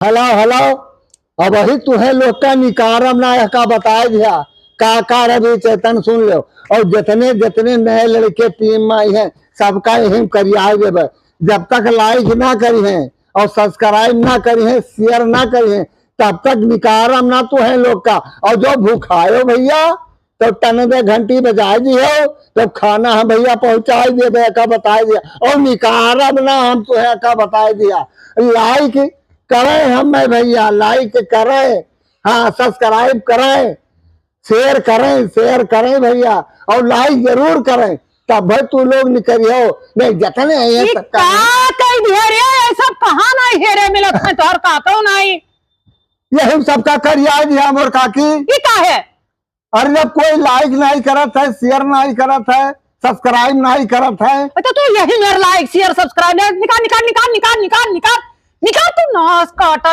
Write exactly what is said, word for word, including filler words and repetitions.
हेलो, हेलो, अबही तुहे लोग का निकारम ना है, का बताए दिया, का, का रवि चेतन सुन लो। और जितने, जितने नए लड़के टीम में आई हैं, सबका यही करिया देबे। जब तक like ना करी हैं और subscribe ना करी हैं, share ना करी हैं, तब तक निकारम ना तुहे लोग का। और जो भूखायो भैया, तो टन दे घंटी बजाए दियो, जब खाना हम भैया पहुँचाए दिए, तो का बताए दिया, और निकारब ना हम तुहे का बताए दिया। Like करें हम, मैं भैया, like करें, हाँ, subscribe करें, share करें, share करें भैया, और like जरूर करें, तब भाई तू लोग निकरियो, नहीं जतने हैं ये सबका का कह दिया रे, ये सब कहाँ नहीं है रे, मिलत है तोहर का तो नहीं। यही सबका करिया दिया मोर काकी। ये का है? अरे जब कोई like नहीं करत है, share नहीं करत है, subscribe नहीं करत है। तो तू यही मेर like, share, subscribe नहीं, निकाल, निकाल, निकाल, निकाल, निकाल, निकाल, निकाल, तू नाश काटा।